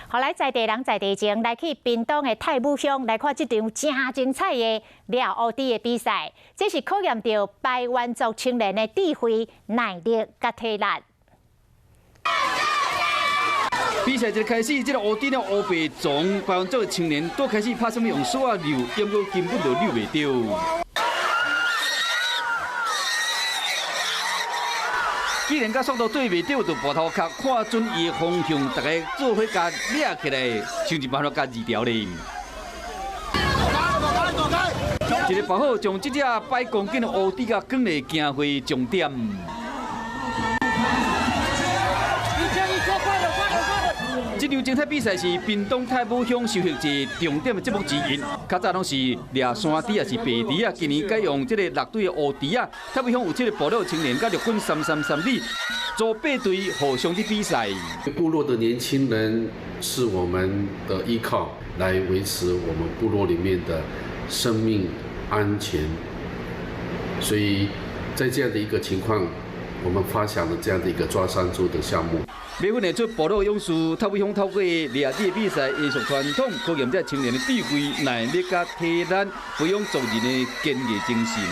予來在地人在地情，來去屏東的泰武鄉來看這場誠精彩的掠烏豬的比賽。這是考驗著排灣族青年的智慧、耐力佮體力。比賽一開始，這个烏豬呢烏白撞，排灣族的青年都開始拍啥物用索仔遛，毋過根本就遛袂著。既然佮速度對袂著，就跋頭殼，看準伊的方向，大家做伙共掠起來，想一辦法共治牢咧。一个跋好，將這隻百公斤的烏豬共囥佇競會終點。這場精彩比賽是屏東泰武鄉收穫節重點的節目之一。較早攏是掠山豬抑是白豬啊，今年改用這个陸隊的烏豬啊。泰武鄉有這个部落青年佮陸軍三三三旅組八隊互相佇比賽。部落的年輕人是我們的依靠，來維持我們部落裡面的生命安全。所以在這樣的一個情況，我們發想了這樣的一個抓山豬的項目。馬粉會出部落勇士，泰武鄉透過掠豬的比賽，延續傳統，考驗這青年的智慧、耐力佮體力，培養族人的堅毅精神。